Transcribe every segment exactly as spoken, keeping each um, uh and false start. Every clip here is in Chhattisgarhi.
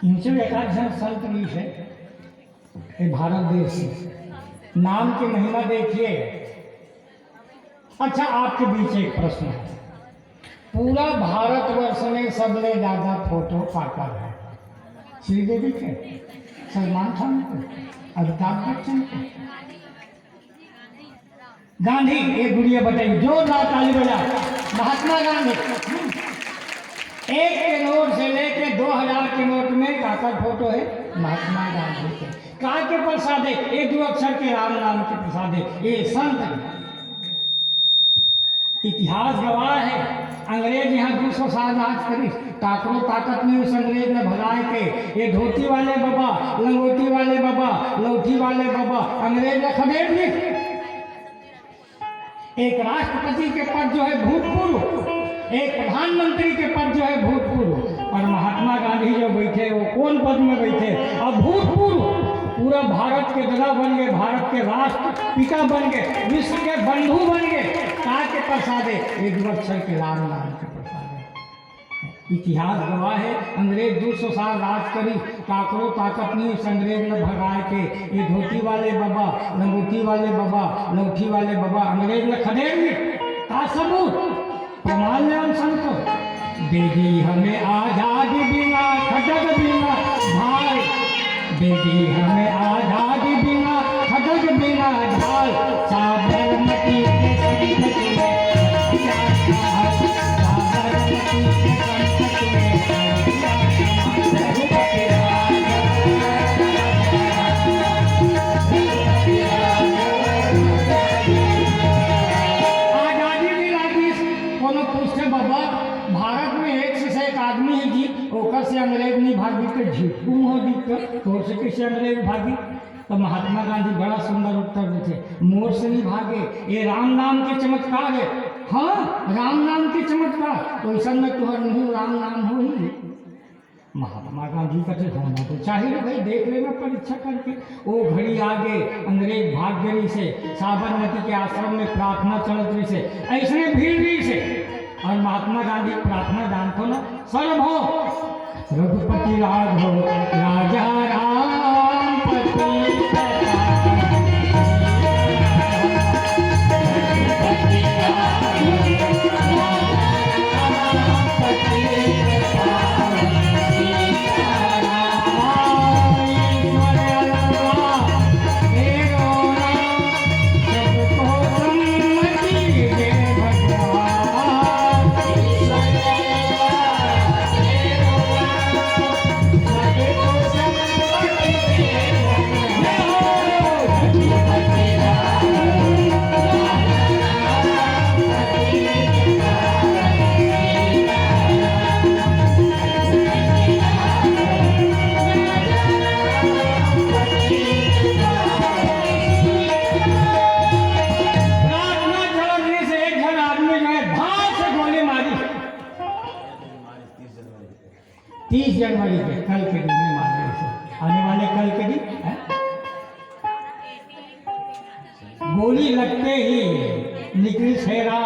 नीचे एकाध झन संत भी है, ये भारत देश से। नाम की महिमा देखिए। अच्छा, आपके बीच एक प्रश्न है। पूरा भारतवर्ष में सबले ज्यादा फोटो काकर है? श्रीदेवी के, सलमान खान के, अमिताभ बच्चन के। गांधी, एक गुड़िया बताइए, जोरदार ताली बजा। महात्मा गांधी। एक के नोट से लेके दो हजार के नोट में काकर फोटो है? महात्मा गांधी के। का के प्रसादे? एक दो अक्षर के राम नाम के प्रसादे। ये संत। इतिहास गवाह है, अंग्रेज यहाँ दू सौ साल राज करिस, काकरो ताकत नहीं उस अंग्रेज ने भगाए के। ये धोती वाले बाबा, लंगोटी वाले बाबा, लौठी वाले बाबा, अंग्रेज ने खदेड़ दी। एक राष्ट्रपति के पद जो है भूतपूर्व, एक प्रधानमंत्री के पद जो है भूतपूर्व, और महात्मा गांधी जो बैठे, वो कौन पद में बैठे? अब भूतपूर्व। पूरा भारत के दादा बन गए, भारत के राष्ट्रपिता बन गए, विश्व के बंधु बन गए। का के प्रसादे? एक दो अक्षर के राम नाम के प्रसादे। इतिहास गवाह है, अंग्रेज दू सौ साल राज करी, काकरो ताकत नहीं उस अंग्रेज ने भगाए के। ये धोती वाले बाबा, लंगोटी वाले बाबा, लौठी वाले बाबा, अंग्रेज ने खदेड़ दी। का सबूत? प्रमाण ले हम संतो। दे दी हमें आजादी बिना खटक बिना भाई, दे दी हमें आजादी बिना खटक बिना ढाल। साबरमती के संकट में, साबरमती के संकट में, आजादी दिला दी। कोनो पूछते, "बाबा, भारत में एक से एक आदमी है जी, ओकर से अंग्रेज नहीं भागी तो झिटकू हो दी तो तोर से कैसे अंग्रेज भागी?" तो महात्मा गांधी बड़ा सुंदर उत्तर देते, "मोर से नहीं भागे, ये राम नाम के चमत्कार है।" हाँ, राम नाम के चमत्कार। तो ऐसा में तुहर मुंह राम नाम हो ही। महात्मा गांधी कहते, "होना तो चाहिए भाई, देख लेना परीक्षा करके।" वो घड़ी आगे, अंग्रेज भाग गए से, साबरमती के आश्रम में प्रार्थना चलत रही से, ऐसने भीड़ रही से। और महात्मा गांधी प्रार्थना जानते हो ना, सर्व हो रघुपति राघव राजा राम पति। प्रार्थना चलत रही से एक झन आदमी जो है भाव से गोली मारी। तीस जनवरी के, कल के दिन में मारी से, आने वाले कल के दिन, हैं? गोली लगते ही निकली शेरा,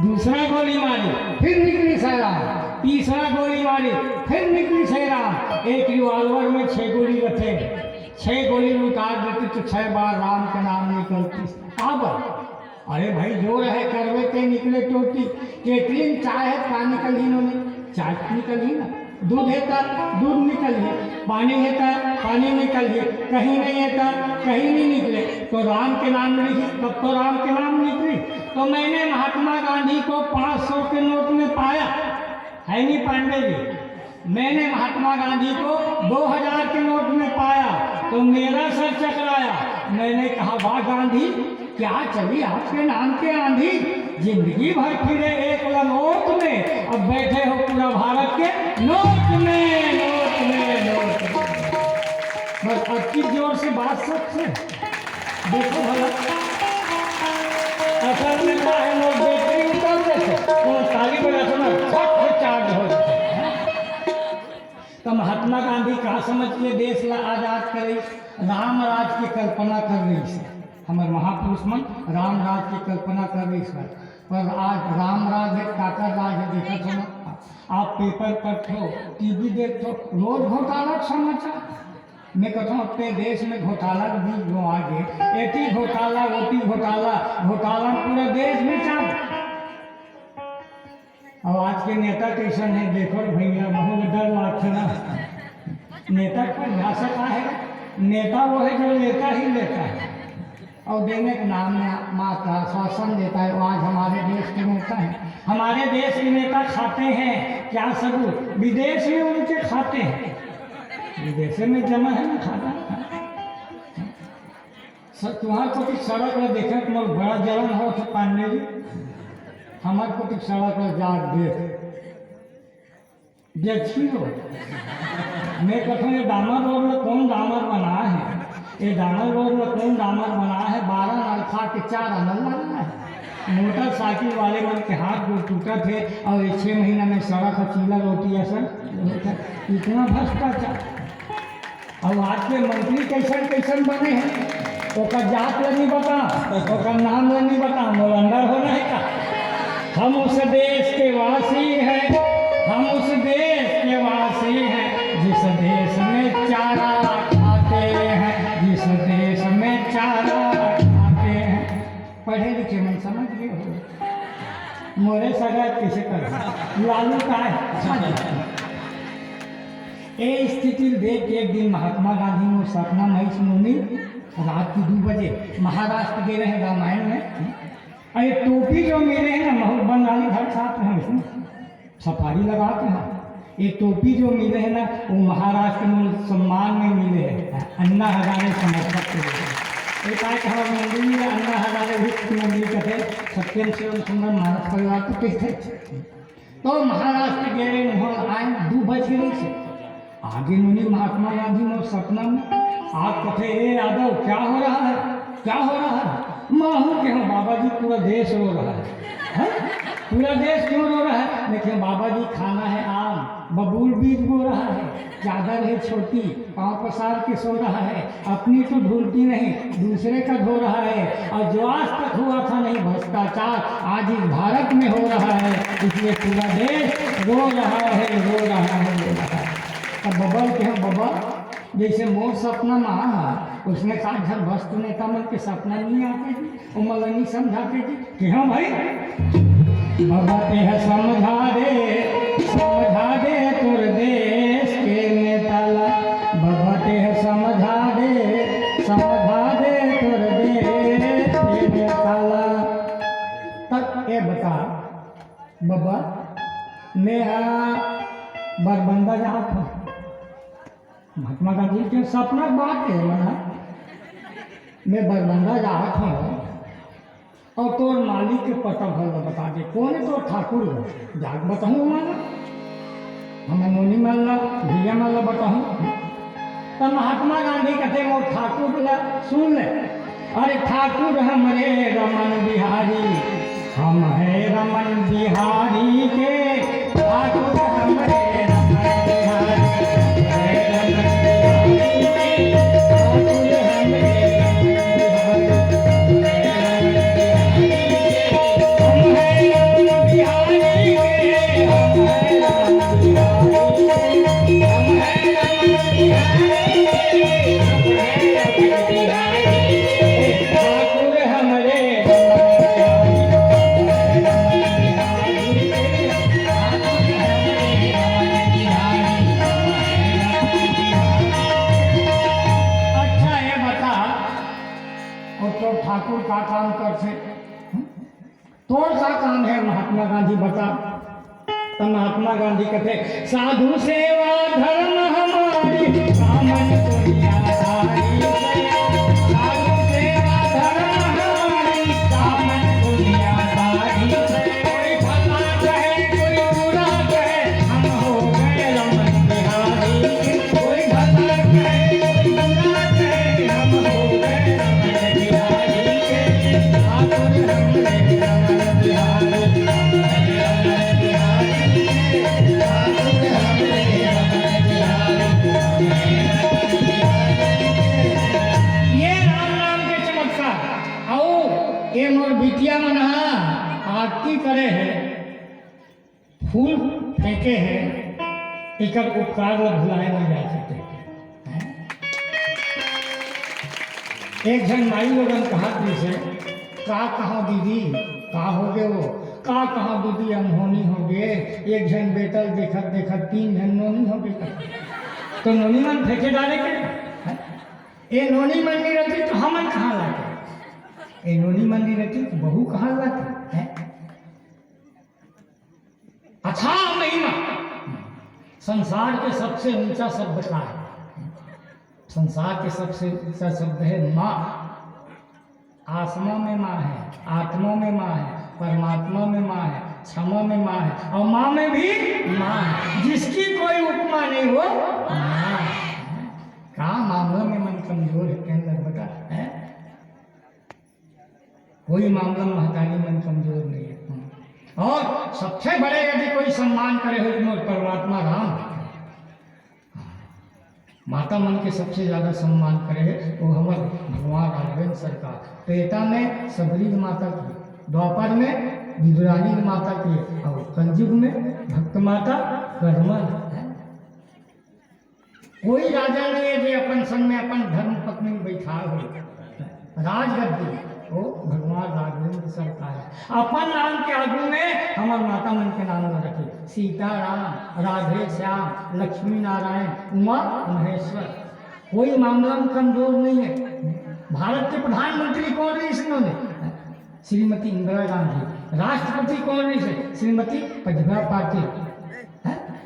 दूसरा गोली मारी, फिर निकली शेरा, तीसरा गोली मारी, फिर निकली शेरा। एक रिवॉल्वर में छह गोली रखे, छह गोली उतार देती तो छह बार राम का नाम निकलती। अब अरे भाई, जो रहे करवे ते निकले टोटी। केतली म चाय हे, का निकलही नोनी? चाय निकलही ना। दूध हे त दूध निकलही, पानी हे त पानी निकलही, कहीं नहीं हे त कहीं नहीं निकले। तो राम के नाम लिखी, तब तो राम के नाम निकली। तो मैंने महात्मा गांधी को पाँच सौ के नोट में पाया, है नहीं पांडे जी? मैंने महात्मा गांधी को दो हजार के नोट में पाया तो मेरा सर चकराया। मैंने कहा, "वाह गांधी, क्या चली आपके नाम के आंधी? जिंदगी भर फिरे एक लंगोट में, अब बैठे हो पूरा भारत के नोट में, नोट में, नोट में।" बस अब की जोर से बात सच है। देखो भला, असल में का है, लोग बैटरी उतर देते, तो ताली बजाते ना, फट से चार्ज हो जाते हैं। तो महात्मा गांधी का समझ के देश ला आजाद करे, राम राज की कल्पना कर रही से, हमारे महापुरुष मन राम राज की कल्पना कर रही से। पर आज राम राज है, काकर राज है, देखा सुना। आप पेपर पढ़थो, टीवी देखथो, रोज घोटाला के समाचार। मैं कहता हूँ, अपने देश में घोटाला के बीज बोआ गे, एती घोटाला, ओती घोटाला, घोटाला पूरा देश में चाल। अब आज के नेता कैसन है, देखो भैया, बहुत डर लगता है ना। नेता के परिभाषा का है? नेता वो है जो लेता ही लेता है और देने के नाम में मात्र आश्वासन देता है। वो आज हमारे देश के नेता हैं, हमारे देश के नेता खाते हैं, क्या सबूत? विदेश में उनके खाते हैं, विदेश में जमा है ना खाता। सर, तुम्हारे को सड़क में देखे तो मोर बड़ा जलन हो तो पांडे जी, हमारे को सड़क में जाके देख, देखी हो। मैं कहूँ, ये डामर रोड में कौन डामर बना है? ये डामर रोड में कौन डामर बना है? बारह नल खा के चार अनल लगा है। मोटरसाइकिल वाले मन के हाथ गोड़ टूटा थे और ये छह महीना में सड़क और चीला रोटी है सर। इतना भ्रष्टाचार। अब आज के मंत्री कैसन कैसन बने हैं, ओकर जात ल नहीं बता, ओकर नाम ल नहीं बता, मोला अंदर होना है का? हम उस देश के वासी हैं, हम उस देश के वासी हैं, जिस देश में चारा खाते हैं, जिस देश में चारा खाते हैं। पढ़े लिखे मन समझ गए हो, मोरे सगा कैसे कर लालू का है। ए स्थिति ल देख के एक दिन महात्मा गांधी मोर सपना में आइस नोनी, रात के दू बजे महाराष्ट्र गे रहे रामायण में। अरे टोपी जो मिले है ना, बहुत बंगाली घर साथ में उसमें सफारी लगा के ना, ये टोपी जो मिले है ना, वो महाराष्ट्र में सम्मान में मिले है, अन्ना हजारे समर्थक के लिए। एक आज हमारे मंदिर में अन्ना हजारे भी मंदिर का थे, सत्यम शिवम सुंदर मानस परिवार को कहते। तो महाराष्ट्र के गए, वहाँ आए, दू बज गए से। आगे मुनि महात्मा गांधी मोर सपना में आप कथे, "ए यादव, क्या हो रहा है, क्या हो रहा है?" मैं हूँ के हूँ, "बाबा जी, पूरा देश रो रहा है।" "हैं? पूरा देश क्यों रो रहा है?" मैं कहे, "बाबा जी, खाना है आम, बबूल बीज बो रहा है, चादर है छोटी, पाँव पसार के सो रहा है।" अपनी तो धुलती नहीं, दूसरे का धो रहा है। और जो आज तक हुआ था नहीं भ्रष्टाचार, आज इस भारत में हो रहा है। इसलिए पूरा देश रो रहा है, रो रहा है, रो रहा है। अब बबा के हम बबा, जैसे मोर सपना में आहा, उसने कहा, "जब भ्रष्ट नेता मन के सपना नहीं आते जी, वो मन ला नहीं समझाते जी।" कि हाँ भाई, बबा तेह समझा दे, समझा दे तोर देश के नेता ला। बबा तेह समझा दे, समझा दे तोर देश के नेता ला। तब ये बता बबा, मैं हा बरबंदा जात हूँ। महात्मा गांधी के सपना बात है, मैं बरबंदा जात हूँ। और तोर मालिक के पता भर ला बता दे, कौन है तोर ठाकुर हो? जाग बताऊं माला, हम नोनी माला, भैया माला बताऊं। तब महात्मा गांधी कहते, "मोर ठाकुर ला सुन ले।" अरे ठाकुर हमरे रमन बिहारी, हम है रमन बिहारी के ठाकुर हमरे रमन बिहारी, हमरे रमन बिहारी के ठाकुर हमरे रमन बिहारी, हमरे रमन बिहारी के, हम है रमन बिहारी के, हम है रमन बिहारी के, हम है रमन बिहारी के, हम है रमन बिहारी के ठाकुर हमरे। अच्छा, ये बता, और तो ठाकुर का काम करथे? तोर का काम है महात्मा गांधी, बता। तब महात्मा गांधी कहते, "साधु सेवा धर्म हमारी, सामन दुनियादारी से। साधु सेवा धर्म हमारी, सामन दुनियादारी से। कोई भला कहे, कोई बुरा कहे, हम हो गए रमन बिहारी के।" कोई भला कहे, कोई बुरा कहे, हम हो गए रमन बिहारी के। ठाकुर हमरे रमन बिहारी, रमन बिहारी के। ठाकुर हमरे रमन बिहारी। एकर उपकार ला भुलाए नहीं जा सकते। हैं? एक झन माई लोगन कहत रहिसे, "का कहा दीदी, का हो गे वो? का कहा दीदी, अनहोनी हो गे। एक झन बेटा ल देखत देखत तीन झन नोनी हो गे।" तो नोनी मन फेंके डारे के, हैं? ए नोनी मन नहीं रहती तो हमन कहाँ लाते? ए नोनी मन नहीं रहती तो बहू कहाँ लाते? हैं? अथाह महिमा। संसार के सबसे ऊंचा शब्द का है? संसार के सबसे ऊंचा शब्द है माँ। आसमा में माँ है, आत्मा में माँ है, परमात्मा में माँ है, क्षमा में माँ है और माँ में भी माँ है, जिसकी कोई उपमा नहीं, वो माँ है। का मामला में मन कमजोर है, कहने लग बता, है? कोई मामला में महतारी मन कमजोर नहीं है। और सबसे बड़े यदि कोई सम्मान करे हो तो मोर परमात्मा राम। माता मन के सबसे ज्यादा सम्मान करे हे वो हमर भगवान राघवेंद्र सरकार। त्रेता में शबरी माता के, द्वापर में विदुरानी माता के और कलयुग में भक्त माता कर्मा है। कोई राजा नहीं है जो अपन संग में अपन धर्म पत्नी बैठा हो। राजगद्दी वो भगवान राघवेंद्र सरकार है। अपन नाम के आगू में हमर माता मन के नाम ला रखे, सीताराम, राधे श्याम, लक्ष्मी नारायण, उमा महेश्वर। कोई मामला में कमजोर नहीं है। भारत के प्रधानमंत्री कौन रहिस इन्होंने? श्रीमती इंदिरा गांधी। राष्ट्रपति कौन रहिस? श्रीमती प्रतिभा पाटिल। हैं?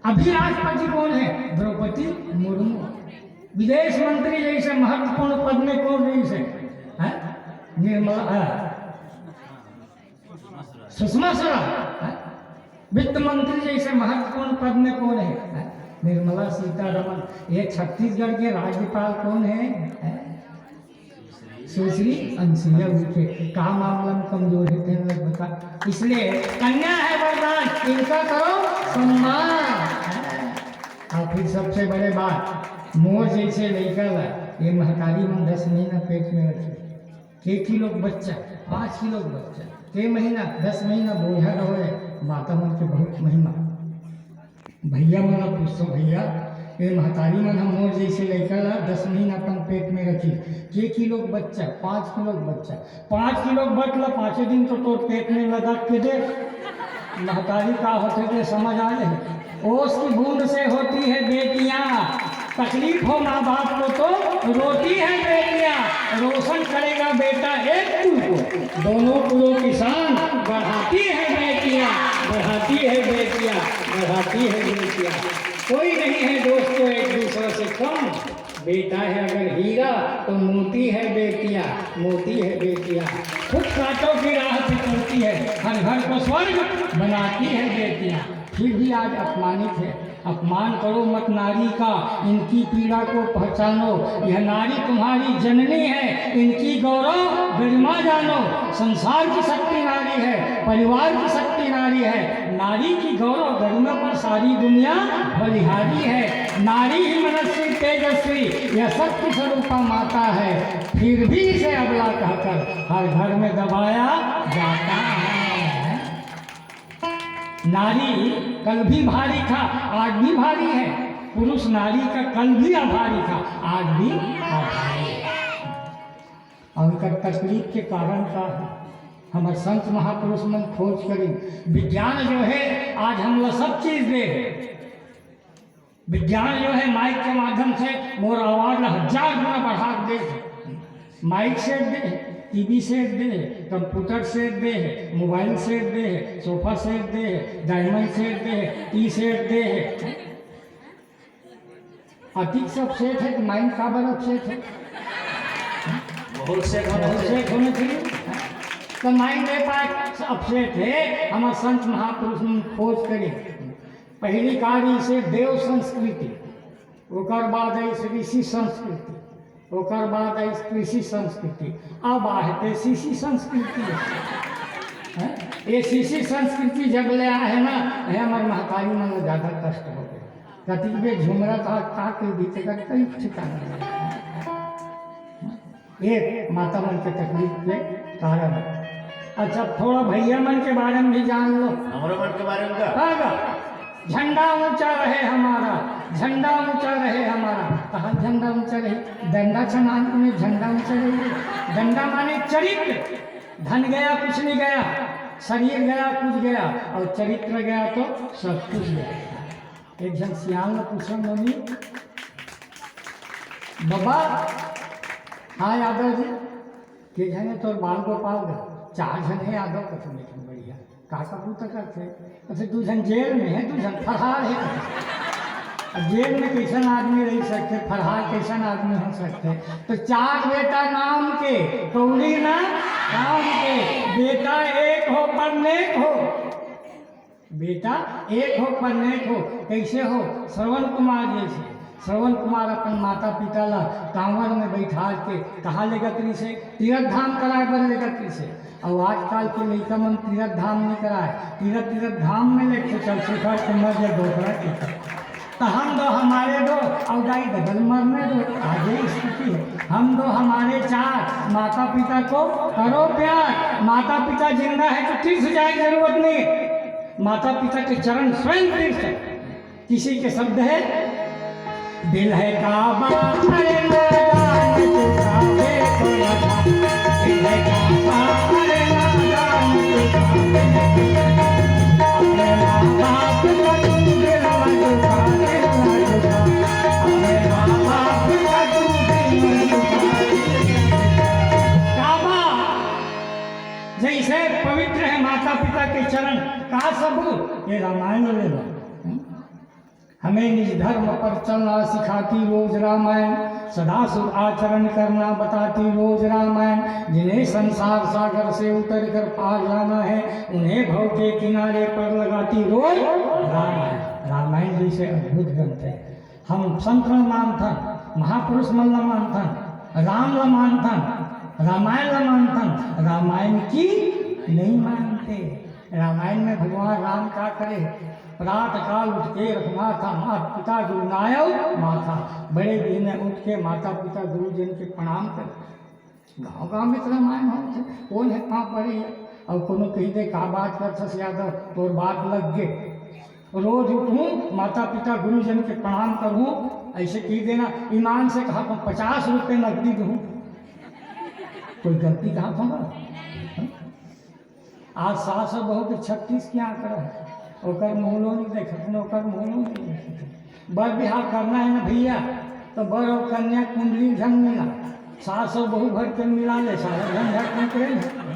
अभी राष्ट्रपति कौन है? द्रौपदी मुर्मू। विदेश मंत्री जैसे महत्वपूर्ण पद में कौन रहिस? हैं? निर्मला, अ, सुषमा स्वराज। हैं? वित्त मंत्री जैसे महत्वपूर्ण पद में कौन है? हैं? निर्मला सीतारमण। ये छत्तीसगढ़ के राज्यपाल कौन है? हैं? सुश्री अनुसुईया उइके। का मामला में कमजोर है, तेन लोग बता। इसलिए कन्या है वरदान, इनका करो सम्मान। और फिर सबसे बड़े बात, मोर जैसे लइका ला ये महतारी मन दस महीना पेट में रखे, के किलो बच्चा, पाँच किलो बच्चा, के महीना, दस महीना बोझा रहो है, माता मन के बहुत महिमा। भैया मन ला पूछथों, "भैया, ये महतारी मन ह मोर जैसे लइका ला दस महीना अपन पेट में रखिस, के किलो बच्चा, पाँच किलो बच्चा, पाँच किलो बच्चा ला पाँचे दिन तो तोर पेट में लगा के दे।" महतारी का होथे के समझ आ जाए। ओस की बूंद से होती है बेटियां, तकलीफ हो माँ बाप को तो रोती है बेटियां, रोशन करेगा बेटा एक कुल को, दोनों कुलों की शान बढ़ाती है बेटियां, बढ़ाती है बेटियां, बढ़ाती है बेटियां। कोई नहीं है दोस्तों एक दूसरे से कम, बेटा है अगर हीरा तो मोती है बेटियां, मोती है बेटियां। खुद कांटों की राह पे चलती है, हर घर को स्वर्ग बनाती है बेटियां। फिर भी आज अपमानित है। अपमान करो मत नारी का, इनकी पीड़ा को पहचानो। यह नारी तुम्हारी जननी है, इनकी गौरव गरिमा जानो। संसार की शक्ति नारी है, परिवार की शक्ति नारी है। नारी की गौरव गरिमा पर सारी दुनिया बलिहारी है। नारी ही मनस्वी तेजस्वी, यह शक्ति स्वरूपा माता है। फिर भी इसे अबला कहकर हर घर में दबाया जाता है। नारी कल भी भारी था, आज भी भारी है। पुरुष नारी का कल भी आभारी था, आज भी आभारी है। और उनकर तकलीफ के कारण का है? हमर संत महापुरुष मन खोज करिन। विज्ञान जो है, आज हमला सब चीज दे है। विज्ञान जो है, माइक के माध्यम से मोर आवाज ला हजार गुना बढ़ा के दे है। माइक सेट दे है, टीवी सेट दे है, कंप्यूटर सेट दे है, मोबाइल सेट दे है, सोफा सेट दे है, डायमंड सेट दे है, टी सेट दे है। अतिक सब सेट है तो माइंड काबर अपसेट है? बहुत सेट होना बहुत चाहिए। सेट होना चाहिए। तो माइंड ए पार्ट अपसेट है। हमर संत महापुरुष मन खोज करे। पहली कारी से देव संस्कृति, ओकर बाद आई ऋषि संस्कृति, ओकर बाद आई कृषि संस्कृति, अब आहे ते शिशि संस्कृति। हैं? ये शिशि संस्कृति जब ले आहे ना, हे हमर महतारी मन ला ज्यादा कष्ट हो गए। कतिक बे झुमरा का, का के बीच का कई ठिकाना नहीं। ये माता मन के तकलीफ के कारण है। अच्छा, थोड़ा भैया मन के बारे में भी जान लो। हमरो मन के बारे में का? का, का? झंडा ऊंचा रहे हमारा, झंडा ऊंचा रहे हमारा। कहाँ झंडा ऊंचा रही? डंडा छनान में झंडा ऊंचा रही। डंडा माने चरित्र। धन गया, कुछ नहीं गया, शरीर गया, कुछ गया, और चरित्र गया तो सब कुछ गया। एक झन सियान ने पूछे, मोनी बाबा, हाँ यादव जी, के झन हे तोर बाल गोपाल गा? चार झन हे यादव। कथे, "मिठन बढ़िया, का का बूता करथे?" कथे, "दू झन जेल में हे, दू झन फरहार हे।" अब जेल में कैसन आदमी रह सकथे, फरहार कैसन आदमी हो सकथे? तो चार बेटा नाम के, कौड़ी ना काम के, बेटा एक हो पर नेक हो। बेटा एक हो पर नेक हो। कैसे हो? श्रवण कुमार जैसे। श्रवण कुमार अपन माता पिता ला कांवर में बैठा के कहाँ लेगत रहिसे? तीरथ धाम कराए बर लेगत रहिसे। और आजकल के लइका मन तीरथ धाम नहीं कराए, तीरथ, तीरथ धाम में लेके चल, सुखा के मर जा डोकरा के। तो हम दो हमारे दो, और दाई दगल मरने दो, आगे स्थिति है। हम दो हमारे चार, माता पिता को करो प्यार। माता पिता जिंदा है तो तीर्थ जाए की जरूरत नहीं है। माता पिता के चरण स्वयं तीर्थ है। किसी के शब्द है, "दिल है काबा, अरे नादान तू काबे को लगा। दिल है काबा, अरे नादान तू काबे को लगा। अपने माँ बाप का तू दिल न दुखा, दिल न दुखा। अपने माँ बाप का तू दिल न दुखा, दिल न दुखा।" काबा जैसे पवित्र है माता पिता के चरण, का सबूत? ये रामायण ले लो। हमें निज धर्म पर चलना सिखाती रोज रामायण, सदा शुभ आचरण करना बताती रोज रामायण। जिन्हें संसार सागर से उतर कर पार लाना है, उन्हें भव के किनारे पर लगाती रोज रामायण। रामायण जैसे अद्भुत ग्रंथ है। हम संत ल मानथन, महापुरुष मन ल मानथन, राम ल मानथन, रामायण ल मानथन, रामायण की नहीं मानते। रामायण में भगवान राम का करे? प्रात काल उठ के रघुनाथा, मात पिता गुरु नायव माथा। बड़े दिन में उठ के माता पिता गुरुजन के प्रणाम करे। गांव गांव में तो रामायण होथे, कौन है पांव परे है? और कोनो कही दे, "का बात करथस यादव, तोर बात लग गे।" रोज उठूं, माता पिता गुरुजन के प्रणाम करूं, ऐसे कही देना, ईमान से कहा तो पचास रुपए नकदी दूं, कोई गलती कहा था? आज सास और बहू के छत्तीस के आंकड़ा है, ओकर मुंह लो नहीं देखत न, ओकर मुंह लो नहीं देखत। बर बिहाव करना है ना भैया, तो बर और कन्या कुंडली ढंग मिला, सास और बहू भर के मिला ले, सारा झंझट निकले ना।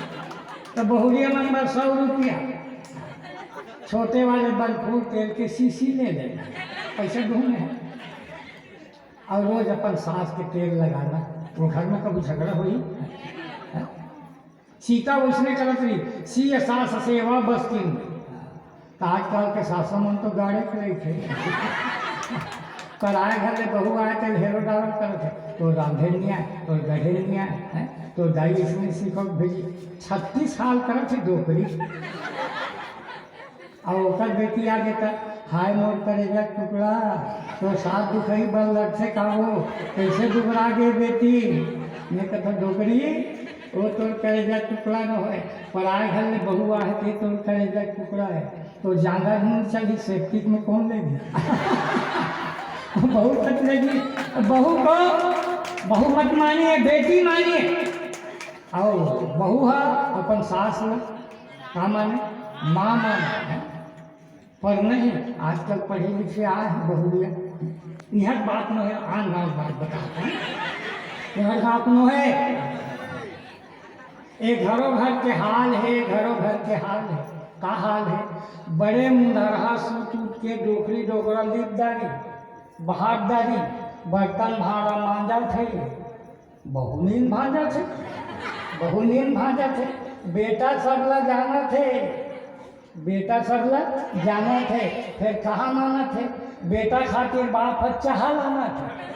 तो बहुरिया नंबर सौ रुपया, छोटे वाले बर्फूर तेल के शीशी ले ले, पैसे ढूंढे हैं। और रोज अपन सास के तेल लगाना, वो घर में कभी झगड़ा हुई? सीता वैसने करत रही, "सीय सास सेवा बस कीन्ह।" त आजकल के सासो मन तो गाड़े के रहिथे। पराए घर ले बहू आए, तेल हेरो डालो करत हे, "तोर रांधे नहीं आए, तोर गढ़े नहीं आए, हैं? तोर दाई इसने सीखो भेजी।" छत्तीस साल करत हे डोकरी। अउ ओकर बेटी आगे त, "हाय मोर करेजा टुकड़ा, तोर सास दुखही बर लड़थे का वो? कैसे दुबरा गे बेटी?" मैं कहता, "डोकरी, वो तोर करेजा टुकड़ा न होय, पराए घर ले बहू आहे ते तोर करेजा टुकड़ा है। तोर जांगर हूं चलही, सेप्टिक में कौन लेगी?" बहू तक लेगी, बहू को, बहू मत मानिए, बेटी मानिए। अउ बहू ह अपन सास ल का माने? माँ माने, हैं? पर नहीं, आजकल पढ़े लिखे आए हैं बहुरिया। इहर बात नोहे, आन गाँव बात बताते हैं। इहर बात नोहे। ए घरो घर के हाल है, घरो घर के हाल है। का हाल है? बड़े मुंडरहा सूत उठ के डोकरी डोकरा लिप डारी, बहार डारी, बर्तन भांड़ा मांजत है। बहू नींद भांजत हे, बहू नींद भांजत हे। बेटा सब ला जानत हे, बेटा सब ला जानत हे, फेर कहाँ मानत हे? बेटा खातिर बाप ह चाहा लानत हे,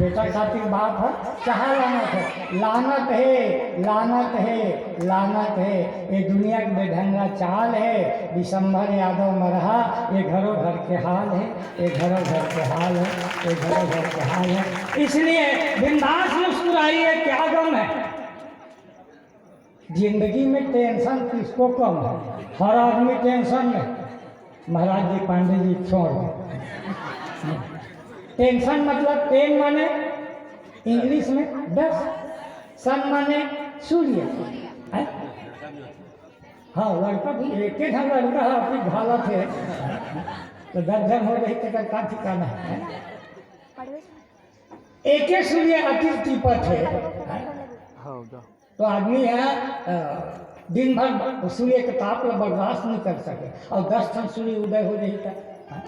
बेटा खातिर बाप ह चाहा लानत हे। लानत हे, लानत हे, लानत हे। ये दुनिया के बेढंगा चाल हे। विशंभर यादव मरहा, ये घरो घर के हाल हे, ये घरो घर के हाल हे, ये घरो घर के हाल हे। इसलिए बिंदास मुस्कुराइए, क्या गम है? जिंदगी में टेंशन किसको कम है? हर आदमी टेंशन में। महाराज जी, पांडे जी, छोड़ दे। टेंशन मतलब, टेन माने इंग्लिश में दस, सन माने सूर्य, है? हाँ, लड़का भी एक ही झन लड़का है, अभी घालत है, तो दस झन हो रही, तेकर का ठिकाना है? एके सूर्य अति तीपत है। हाँ, जा। तो आदमी है, अ, दिन भर सूर्य के ताप ला बर्दाश्त नहीं कर सके, और दस ठन सूर्य उदय हो जाही त, हाँ?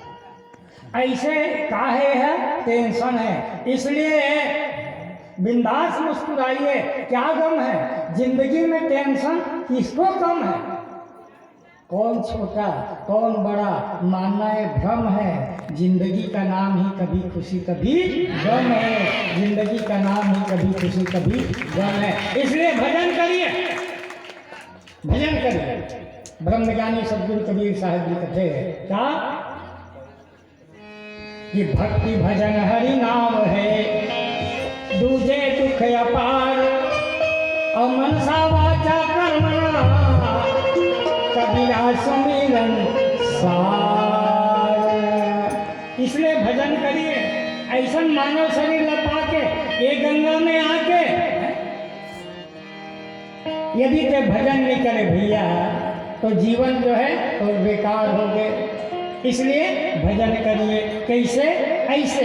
ऐसे काहे है, टेंशन है। इसलिए बिंदास मुस्कुराइए, क्या गम है जिंदगी में, टेंशन किसको कम है? कौन छोटा, कौन बड़ा, मानना ये भ्रम है। जिंदगी का नाम ही कभी खुशी, कभी गम है। जिंदगी का नाम ही कभी खुशी, कभी गम है। इसलिए भजन करिए, भजन करिए। ब्रह्मज्ञानी सदगुरु कबीर साहब जी कहते हैं, क्या? कि भक्ति भजन हरि नाम है, दूजे दुख अपार। और मनसा वाचा कर्मणा, कबीरा सुमिरन सार। इसलिए भजन करिए, ऐसन मानव शरीर ला पाके, ये गंगा में आके, यदि ते भजन नहीं करे भैया, तो जीवन जो है वो बेकार हो गए। इसलिए भजन करिए। कैसे? ऐसे।